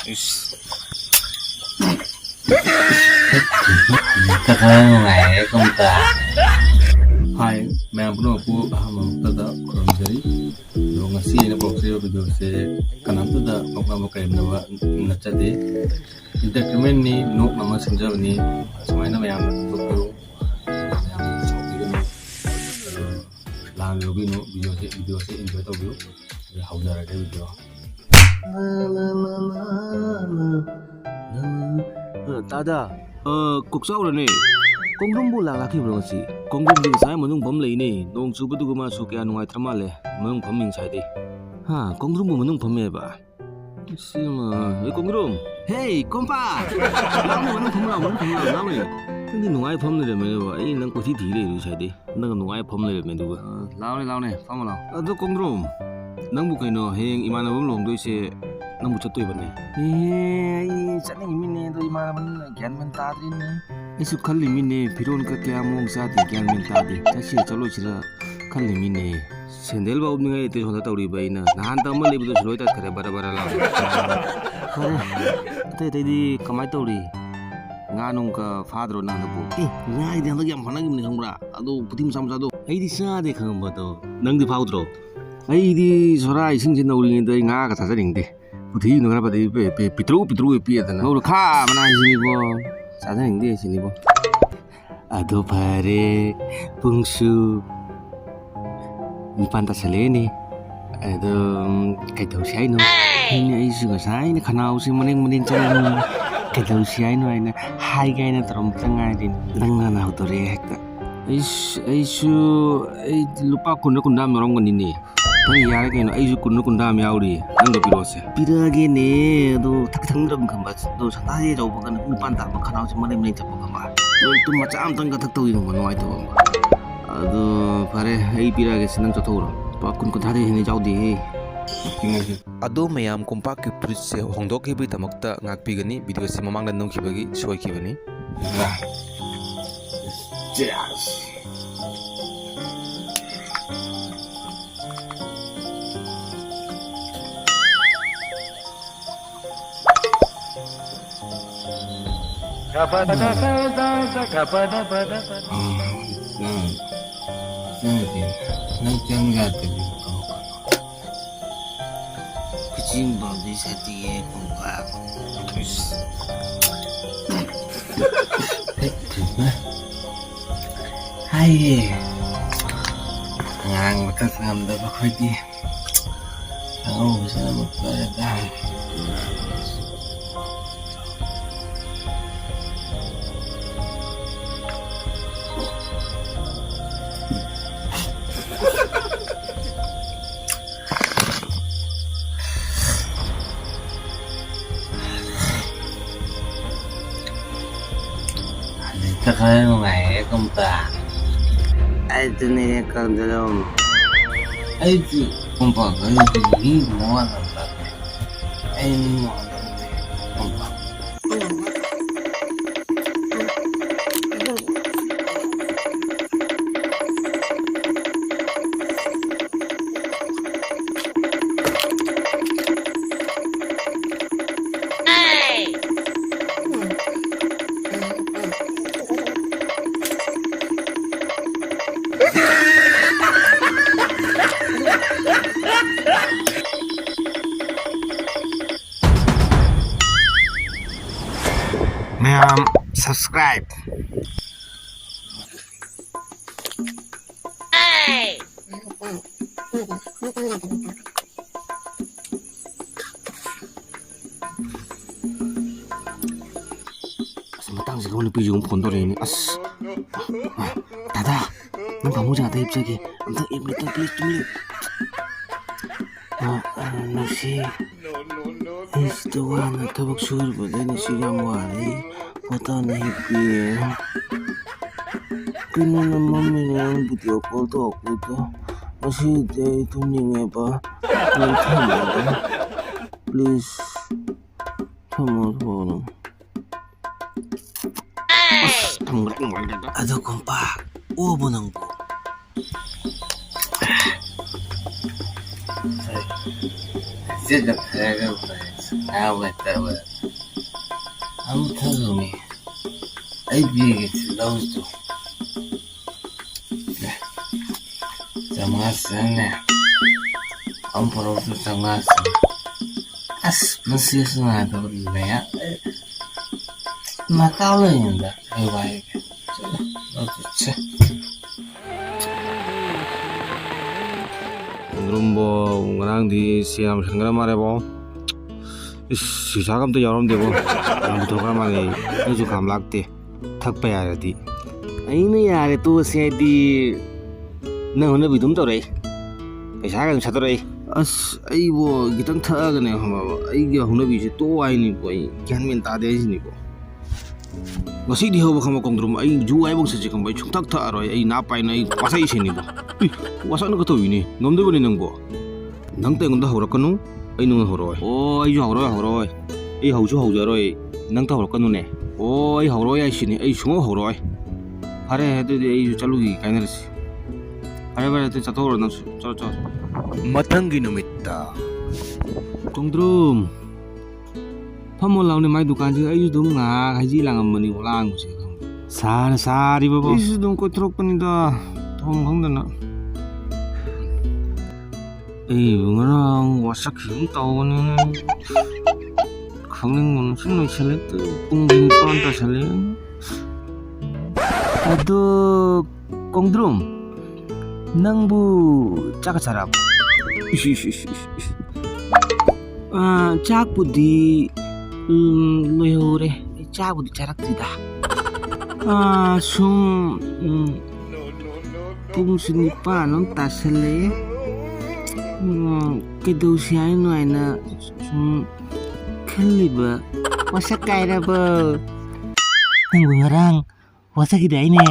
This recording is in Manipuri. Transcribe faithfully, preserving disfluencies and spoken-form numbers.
ꯏꯁ꯫ ꯀꯀꯥ ꯅꯨꯡꯉꯥꯏꯔꯦ ꯀꯝꯇ꯫ ꯍꯥꯏ, ꯃꯌꯥꯝ ꯄꯨꯝꯅꯃꯛꯄꯨ ꯑꯍꯥꯟꯕ ꯃꯛꯇꯗ ꯈꯨꯔꯨꯝꯖꯔꯤ꯫ ꯑꯗꯣ ꯉꯁꯤ ꯑꯩꯅ ꯄꯨꯔꯛꯆꯔꯤꯕ ꯚꯤꯗꯤꯑꯣꯁꯦ ꯀꯅꯥꯝꯇꯗ ꯅꯣꯛꯅꯕ ꯀꯔꯦꯝꯅꯕ ꯅꯠꯆꯗꯦ꯫ ꯏꯟꯇꯔꯇꯦꯟꯃꯦꯟꯅꯤ, ꯅꯣꯛꯅꯕ ꯁꯦꯝꯖꯕꯅꯤ꯫ ꯑꯁꯨꯃꯥꯏꯅ ꯃꯌꯥꯝꯅ ꯈꯪꯗꯣꯛꯄꯤꯌꯨ꯫ ꯃꯌꯥꯝꯅ ꯁꯥꯎꯕꯤꯒꯅꯨ꯫ ꯑꯗꯣ ꯂꯥꯟ ꯂꯧꯕꯤꯅꯨ꯫ ꯚꯤꯗꯤꯑꯣꯁꯦ, ꯚꯤꯗꯤꯑꯣꯁꯦ ꯏꯟꯖꯣꯏ ꯇꯧꯕꯤꯌꯨ꯫ ꯑꯗꯣ ꯍꯧꯖꯔꯒꯦ ꯚꯤꯗꯤꯑꯣ꯫ ꯇꯥꯗ, ꯑ, ꯀꯣꯛꯆꯥꯎꯔꯅꯦ꯫ ꯀꯣꯡꯗ꯭ꯔꯨꯝꯕꯨ ꯂꯥꯛ ꯂꯥꯛꯈꯤꯕ꯭ꯔꯣ ꯉꯁꯤ? ꯀꯣꯡꯗ꯭ꯔꯨꯝꯗꯤ ꯉꯁꯥꯏ ꯃꯅꯨꯡ ꯐꯝ ꯂꯩꯅꯦ꯫ ꯅꯣꯡ ꯆꯨꯕꯗꯨꯒ ꯃꯥꯁꯨ ꯀꯌꯥ ꯅꯨꯡꯉꯥꯏꯇ꯭ꯔ ꯃꯥꯜꯂꯦ꯫ ꯃꯅꯨꯡ ꯐꯝꯃꯤ ꯉꯁꯥꯏꯗꯤ꯫ ꯍꯥ, ꯀꯣꯡꯗ꯭ꯔꯨꯝꯕꯨ ꯃꯅꯨꯡ ꯐꯝꯃꯦꯕ? ꯁꯤꯃ, ꯑꯦ, ꯀꯣꯡꯗ꯭ꯔꯨꯝ! ꯍꯦ, ꯀꯣꯝꯄꯥ! ꯂꯥꯎꯅꯦ, ꯃꯅꯨꯡ ꯐꯝꯃꯨ ꯂꯥꯎ, ꯃꯅꯨꯡ ꯐꯝꯃꯨ ꯂꯥꯎ, ꯂꯥꯎꯅꯦ꯫ ꯅꯪꯗꯤ ꯅꯨꯡꯉꯥꯏ ꯐꯝ ꯂꯩꯔꯝꯃꯦꯅꯦꯕ꯫ ꯑꯩ ꯅꯪ ꯀꯣꯏꯊꯤ ꯊꯤ ꯂꯩꯔꯨꯏ ꯉꯁꯥꯏꯗꯩ꯫ ꯅꯪ ꯅꯨꯡꯉꯥꯏ ꯐꯝ ꯂꯩꯔꯝꯃꯦ ꯑꯗꯨꯒ꯫ ꯑ, ꯂꯥꯎꯅꯦ, ꯂꯥꯎꯅꯦ, ꯐꯝꯃꯣ ꯂꯥꯎ꯫ ꯑꯗꯣ ꯀꯣꯡꯗ꯭ꯔꯨꯝ, ꯅꯪꯕꯨ ꯀꯩꯅꯣ, ꯍꯌꯦꯡ ꯏꯃꯥꯟꯅꯕ ꯑꯃ ꯂꯨꯍꯣꯡꯗꯣꯏꯁꯦ ꯅꯪꯕꯨ ꯆꯠꯇꯣꯏꯕꯅꯦ? ꯑꯦ, ꯑꯩ ꯆꯠꯅꯤꯡꯉꯤꯃꯤꯅꯦ, ꯑꯗꯣ ꯏꯃꯥꯟꯅꯕꯅꯤꯅ ꯒ꯭ꯌꯥꯟ ꯃꯦꯟ ꯇꯥꯗ꯭ꯔꯤꯅꯦ꯫ ꯑꯩꯁꯨ ꯈꯜꯂꯤꯃꯤꯅꯦ, ꯐꯤꯔꯣꯜ ꯀꯛ ꯀꯌꯥ ꯃꯑꯣꯡ ꯆꯥꯗꯦ, ꯒ꯭ꯌꯥꯟ ꯃꯦꯟ ꯇꯥꯗꯦ꯫ ꯆꯠꯁꯤꯔ ꯆꯠꯂꯣꯏꯁꯤꯔ ꯈꯜꯂꯤꯃꯤꯅꯦ꯫ ꯁꯦꯟꯗꯜ ꯐꯥꯎ ꯎꯞꯅꯤꯡꯉꯥꯏ ꯂꯩꯇꯦ ꯁꯣꯝꯗ ꯇꯧꯔꯤꯕ ꯑꯩꯅ꯫ ꯅꯍꯥꯟ ꯇꯝꯕ ꯂꯩꯕꯗꯨꯁꯨ ꯂꯣꯏ ꯇꯠꯈ꯭ꯔꯦ, ꯕꯔ ꯕꯔ ꯂꯥꯎꯔꯦ꯫ ꯐꯔꯦ, ꯑꯇꯩ ꯑꯇꯩꯗꯤ ꯀꯃꯥꯏ ꯇꯧꯔꯤ? ꯉꯥ ꯅꯨꯡꯒ ꯐꯥꯗ꯭ꯔꯣ ꯅꯪ ꯍꯟꯗꯛꯄꯨ? ꯑꯦ, ꯉꯥꯒꯤꯗꯤ ꯍꯟꯗꯛ ꯌꯥꯝ ꯐꯥꯅꯈꯤꯕꯅꯤ ꯈꯪꯕ꯭ꯔꯥ? ꯑꯗꯣ ꯄꯨꯊꯤ ꯃꯆꯥ ꯃꯆꯥꯗꯣ꯫ ꯑꯩꯗꯤ ꯆꯥꯗꯦ ꯈꯪꯉꯕ ꯑꯗꯣ꯫ ꯅꯪꯗꯤ ꯐꯥꯎꯗ꯭ꯔꯣ? ꯑꯩꯗꯤ ꯁꯣꯔꯥ ꯏꯁꯤꯡꯁꯦ ꯅꯧꯔꯤꯉꯩꯗ ꯑꯩ ꯉꯥꯒ ꯆꯥꯖꯅꯤꯡꯗꯦ꯫ ꯄꯨꯊꯤꯅ ꯈꯔ ꯐꯗꯤ ꯄꯦ-, ꯄꯦ-, ꯄꯤꯛꯇ꯭ꯔꯨ ꯄꯤꯛꯇ꯭ꯔꯨ ꯄꯤꯛꯑꯦꯗꯅ꯫ ꯉꯧꯔ ꯈꯥ ꯃꯅꯥ ꯍꯥꯏꯁꯤꯅꯤꯕꯣ꯫ ꯆꯥꯖꯅꯤꯡꯗꯦ ꯁꯤꯅꯤꯕꯣ꯫ ꯑꯗꯣ ꯐꯔꯦ, ꯄꯨꯡꯁꯨ ꯅꯤꯄꯥꯟ ꯇꯥꯁꯜꯂꯛꯑꯦꯅꯦ꯫ ꯑꯗꯣ, ꯎꯝ, ꯀꯩꯗꯧꯁꯤ ꯍꯥꯏꯅꯣ? ꯑꯩꯅ, ꯑꯩꯁꯨ ꯉꯁꯥꯏꯅ ꯈꯅꯥꯎꯁꯦ ꯃꯅꯤꯡ ꯃꯅꯤꯡ ꯆꯪꯉꯝꯃꯤ꯫ ꯀꯩꯗꯧꯁꯤ ꯍꯥꯏꯅꯣ ꯍꯥꯏꯅ ꯍꯥꯏꯒꯦ ꯍꯥꯏꯅ ꯇꯧꯔꯝꯕꯇ ꯉꯥꯏꯔꯤ꯫ ꯅꯪ ꯍꯥꯟꯅ ꯍꯧꯗꯣꯔꯛꯑꯦ ꯍꯦꯛꯇ꯫ ꯑꯩꯁ-, ꯑꯩꯁꯨ, ꯑꯩ ꯂꯨꯄꯥ ꯀꯨꯟꯗ ꯀꯨꯟꯊ꯭ꯔꯥ ꯑꯃ ꯌꯥꯎꯔꯝꯒꯅꯤꯅꯦ꯫ ꯅꯪ ꯌꯥꯔꯦ ꯀꯩꯅꯣ, ꯑꯩꯁꯨ ꯀꯨꯟꯗ ꯀꯨꯟꯊ꯭ꯔꯥ ꯑꯃ ꯌꯥꯎꯔꯤ꯫ ꯅꯪꯗꯣ ꯄꯤꯔꯛꯑꯣꯁꯦ꯫ ꯄꯤꯔꯛꯑꯒꯦꯅꯦ, ꯑꯗꯣ ꯊꯛ ꯊꯛꯅꯤꯡꯗ꯭ꯔꯕ ꯈꯟꯕ꯫ ꯑꯗꯣ ꯁꯟꯗꯥꯁꯦ ꯌꯧꯕ ꯀꯥꯟꯗ ꯄꯨꯡ ꯅꯤꯄꯥꯟ ꯇꯥꯕ ꯈꯅꯥꯎꯁꯦ ꯃꯔꯦꯡ ꯃꯔꯦꯡ ꯆꯠꯄ ꯈꯟꯕ꯫ ꯑꯗꯣ ꯇꯨꯝ ꯃꯆꯥ ꯑꯃꯇꯪꯒ ꯊꯛꯇꯧꯗꯤ ꯅꯨꯡꯉꯥꯏꯇꯕ ꯑꯃ꯫ ꯑꯗꯣ ꯐꯔꯦ, ꯑꯩ ꯄꯤꯔꯛꯑꯒꯦ, ꯁꯤ ꯅꯪ ꯆꯠꯊꯣꯛꯎꯔꯣ꯫ ꯂꯨꯄꯥ ꯀꯨꯟ ꯀꯨꯟꯊ꯭ꯔꯥꯗꯩ ꯍꯦꯟꯅ ꯌꯥꯎꯗꯦꯍꯦ꯫ ꯑꯗꯣ ꯃꯌꯥꯝ ꯀꯣꯝꯄꯥꯛꯀꯤ ꯐꯨꯔꯤꯠꯁꯦ ꯍꯣꯡꯗꯣꯛꯈꯤꯕꯒꯤꯗꯃꯛꯇ ꯉꯥꯛꯄꯤꯒꯅꯤ꯫ ꯚꯤꯗꯤꯑꯣꯁꯤ ꯃꯃꯥꯡꯗ ꯅꯝꯈꯤꯕꯒꯤ ꯁꯣꯏꯈꯤꯕꯅꯤ꯫ Cheers. ꯅꯪ, ꯅꯪ, ꯅꯪ ꯆꯪ ꯌꯥꯗꯕꯤ ꯀꯧ꯫ ꯈꯨꯖꯤꯡ ꯐꯥꯎꯗꯤ ꯁꯥꯊꯤꯌꯦ ꯀꯣꯝꯄꯥꯛ꯫ ꯍꯥꯏꯌꯦ꯫ ꯑꯉꯥꯡ ꯃꯊꯛ ꯉꯝꯗꯕ ꯑꯩꯈꯣꯏꯗꯤ꯫ ꯑꯉꯧꯕꯁꯤꯅ ꯑꯃꯨꯛ ꯐꯔꯦꯗ꯫ ꯍꯧꯖꯤꯛꯇ ꯈꯔ ꯅꯨꯡꯉꯥꯏꯔꯦ ꯀꯣꯝꯄꯥꯛ꯫ ꯑꯩꯗꯨꯅꯦ ꯀꯪꯗꯔꯝ꯫ ꯑꯩꯗꯤ ꯀꯣꯝꯄꯥꯛ, ꯑꯩꯗꯤ ꯃꯤ ꯃꯋꯥ ꯂꯧꯗꯦ꯫ ꯑꯩ ꯃꯤ ꯃꯋꯥ ꯂꯧꯗꯦ꯫ ꯀꯣꯝꯄꯥꯛ꯫ ꯃꯌꯥꯝ subscribe꯫ ꯑꯁ, ꯃꯇꯥꯡꯁꯤꯗ ꯅꯨꯄꯤꯁꯤ ꯑꯃꯨꯛ phone ꯇꯧꯔꯛꯑꯦꯅꯦ꯫ ꯑꯁ, ꯗꯥꯗꯥ, ꯅꯪ ꯐꯃꯨꯡꯁꯦ ꯉꯥꯛꯇ ꯍꯤꯞꯆꯒꯦ꯫ ꯑꯝꯇ ꯏꯪꯂꯤꯁꯇ please ꯇꯨꯃꯤꯟ꯫ ꯑ, ꯑ, ꯅꯨꯡꯁꯤ, ꯑꯩ ꯁꯤꯗ ꯋꯥꯅ ꯊꯕꯛ ꯁꯨꯔꯨꯕꯗ ꯉꯁꯤ ꯌꯥꯝ ꯋꯥꯔꯦ꯫ ꯄꯣꯊꯥꯅ ꯍꯤꯞꯄꯤꯌꯦ꯫ ꯀꯩꯅꯣ ꯅꯃꯝꯃꯤꯅꯦ ꯅꯪ video call ꯇꯧꯔꯛꯄꯗꯣ? ꯉꯁꯤꯗꯤ ꯑꯩ ꯇꯨꯝꯅꯤꯡꯉꯦꯕ꯫ ꯅꯪ ꯊꯝꯃꯒꯦ꯫ Please꯫ ꯊꯝꯃꯣ, ꯊꯝꯃꯣ ꯅꯪ꯫ ꯑꯁ, ꯊꯝꯈ꯭ꯔꯦ, ꯊꯝꯈ꯭ꯔꯦ꯫ ꯑꯗꯣ ꯀꯣꯝꯄꯥꯛ, ꯑꯣꯕꯣ ꯅꯪꯕꯣ? ꯁꯤꯗ ꯐꯔꯒ ꯉꯥꯎꯒꯦ ꯇꯧꯕ꯫ ꯑꯃꯨꯛ ꯊꯛꯂꯨꯃꯤ꯫ ꯑꯩ ꯄꯤꯔꯒꯦ, ꯂꯧ ꯇꯨ꯫ ꯆꯥꯝꯃꯉꯥ ꯆꯪꯅꯦ꯫ ꯑꯃ ꯄꯨꯔꯛꯎꯁꯨ ꯆꯥꯝꯃꯉꯥ ꯆꯪ꯫ ꯑꯁ, ꯃꯁꯤꯁꯨ ꯅꯨꯡꯉꯥꯏꯇꯕ ꯂꯩꯌꯥ꯫ ꯃꯇꯥꯎ ꯂꯩꯔꯤꯉꯩꯗ ꯑꯩ ꯋꯥꯏꯒꯦ꯫ ꯆꯠꯂꯣ, ꯂꯧ ꯆꯠꯁꯦ꯫ ꯈꯣꯡꯗ꯭ꯔꯨꯝꯕꯣ, ꯉꯔꯥꯡꯗꯤ ꯁꯦꯝ ꯁꯟꯈ꯭ꯔ ꯃꯥꯜꯂꯦꯕꯣ꯫ ꯏꯁ, ꯁꯤꯁꯥꯒ ꯑꯝꯇ ꯌꯥꯎꯔꯝꯗꯦꯕꯣ꯫ ꯌꯥꯝ ꯄꯨꯊꯣꯛꯈ꯭ꯔ ꯃꯥꯜꯂꯦ꯫ ꯑꯩꯁꯨ ꯈꯥꯝ ꯂꯥꯛꯇꯦ꯫ ꯊꯛꯄ ꯌꯥꯔꯗꯤ꯫ ꯑꯩꯅ ꯌꯥꯔꯦ ꯇꯣꯛꯑꯁꯦ ꯍꯥꯏꯗꯤ ꯅꯪ ꯍꯧꯅꯕꯤꯗꯨꯝ ꯇꯧꯔꯛꯏ꯫ ꯄꯩꯁꯥꯒ ꯑꯗꯨꯝ ꯁꯠꯇꯣꯔꯛꯏ꯫ ꯑꯁ, ꯑꯩꯕꯨ ꯈꯤꯇꯪ ꯊꯛꯑꯒꯅꯦ ꯈꯪꯉꯕ, ꯑꯩꯒꯤ ꯍꯧꯅꯕꯤꯁꯦ ꯇꯣꯛꯑꯣ ꯍꯥꯏꯅꯤꯀꯣ, ꯑꯩ ꯒ꯭ꯌꯥꯟ ꯃꯦꯟ ꯇꯥꯗꯦ ꯍꯥꯏꯁꯤꯅꯤꯀꯣ꯫ ꯉꯁꯤꯗꯤ ꯍꯧꯕ ꯈꯪꯕ ꯀꯣꯡꯗ꯭ꯔꯨꯝ, ꯑꯩ ꯖꯨ ꯍꯥꯏꯕ ꯁꯠꯁꯦ ꯈꯪꯕ, ꯑꯩ ꯁꯨꯡꯊꯛ ꯊꯛꯑꯔꯣꯏ, ꯑꯩ ꯅꯥ ꯄꯥꯏꯅ ꯑꯩ ꯋꯥꯁꯛ ꯏꯁꯩꯅꯤꯀꯣ꯫ ꯏ, ꯋꯥꯁꯛꯅ ꯀꯇꯧꯏꯅꯦ, ꯉꯝꯗꯣꯏꯕꯅꯤ ꯅꯪꯕꯣ꯫ ꯅꯪꯇ ꯑꯩꯉꯣꯟꯗ ꯍꯧꯔꯛꯀꯅꯨ, ꯑꯩ ꯅꯉꯣꯟꯗ ꯍꯧꯔꯛꯑꯣꯏ꯫ ꯑꯣ, ꯑꯩꯁꯨ ꯍꯧꯔꯛꯑꯣꯏ, ꯍꯧꯔꯛꯑꯣꯏ꯫ ꯑꯩ ꯍꯧꯁꯨ ꯍꯧꯖꯔꯣꯏ, ꯅꯪꯇ ꯍꯧꯔꯛꯀꯅꯨꯅꯦ꯫ ꯑꯣ, ꯑꯩ ꯍꯧꯔꯛꯑꯣꯏ ꯍꯥꯏꯁꯤꯅꯤ, ꯑꯩ ꯁꯨꯡꯍꯧ ꯍꯧꯔꯛꯑꯣꯏ꯫ ꯐꯔꯦ, ꯑꯗꯨꯗꯤ ꯑꯩꯁꯨ ꯆꯠꯂꯨꯈꯤꯒꯦ, ꯀꯥꯏꯅꯔꯁꯤ꯫ ꯐꯔꯦ, ꯐꯔꯦ, ꯑꯗꯨꯗꯤ ꯆꯠꯊꯣꯛꯎꯔꯣ ꯅꯪꯁꯨ, ꯆꯠꯂꯣ, ꯆꯠꯂꯣ꯫ ꯃꯊꯪꯒꯤ ꯅꯨꯃꯤꯠꯇ꯫ ꯀꯣꯡꯗ꯭ꯔꯨꯝ, ꯐꯝꯃꯣ ꯂꯥꯎꯅꯦ ꯃꯥꯏ ꯗꯨꯀꯥꯟꯁꯤꯗ, ꯑꯩꯁꯨ ꯑꯗꯨꯝ ꯉꯥꯏꯍꯥꯛ ꯍꯩꯖꯤ ꯂꯥꯡꯉꯝꯕꯅꯤ, ꯂꯥꯡꯕꯁꯦ ꯈꯪꯕ꯭ꯔꯥ? ꯁꯥꯅ ꯁꯥꯔꯤꯕꯕꯣ꯫ ꯑꯩꯁꯨ ꯑꯗꯨꯝ ꯀꯣꯏꯊꯣꯔꯛꯄꯅꯤꯗ, ꯇꯧꯐꯝ ꯈꯪꯗꯅ꯫ ꯑꯩꯕꯨ ꯉꯔꯥꯡ ꯋꯥꯁꯛꯈꯤꯒꯨꯝ ꯇꯧꯕꯅꯤ꯫ ꯈꯪꯅꯤꯡꯕꯅ ꯁꯨꯝ ꯂꯩꯁꯜꯂꯦ꯫ ꯄꯨꯡ ꯅꯤꯄꯥꯟ ꯇꯥꯁꯜꯂꯦ꯫ ꯑꯗꯣ, ꯀꯣꯡꯗ꯭ꯔꯨꯝ, ꯅꯪꯕꯨ ꯆꯥꯛꯀ ꯆꯥꯔꯕꯣ? ꯏꯁ, ꯏꯁ, ꯏꯁ, ꯏꯁ, ꯏꯁ꯫ ꯑꯥ, ꯆꯥꯛꯄꯨꯗꯤ, ꯎꯝ, ꯂꯣꯏꯍꯧꯔꯦ꯫ ꯑꯩ ꯆꯥꯛꯄꯨꯗꯤ ꯆꯥꯔꯛꯇ꯭ꯔꯤꯗ꯫ ꯑꯥ, ꯁꯨꯝ, ꯎꯝ, ꯄꯨꯡꯁꯨ ꯅꯤꯄꯥꯟ ꯑꯃ ꯇꯥꯁꯜꯂꯛꯑꯦ꯫ ꯎꯝ, ꯀꯩꯗꯧꯁꯤ ꯍꯥꯏꯅꯣ ꯍꯥꯏꯅ ꯁꯨꯝ ꯈꯜꯂꯤꯕ꯫ ꯋꯥꯁꯛ ꯀꯥꯏꯔꯕꯣ? ꯅꯪꯕꯨ ꯉꯔꯥꯡ ꯋꯥꯁꯛꯈꯤꯗꯥꯏꯅꯦ?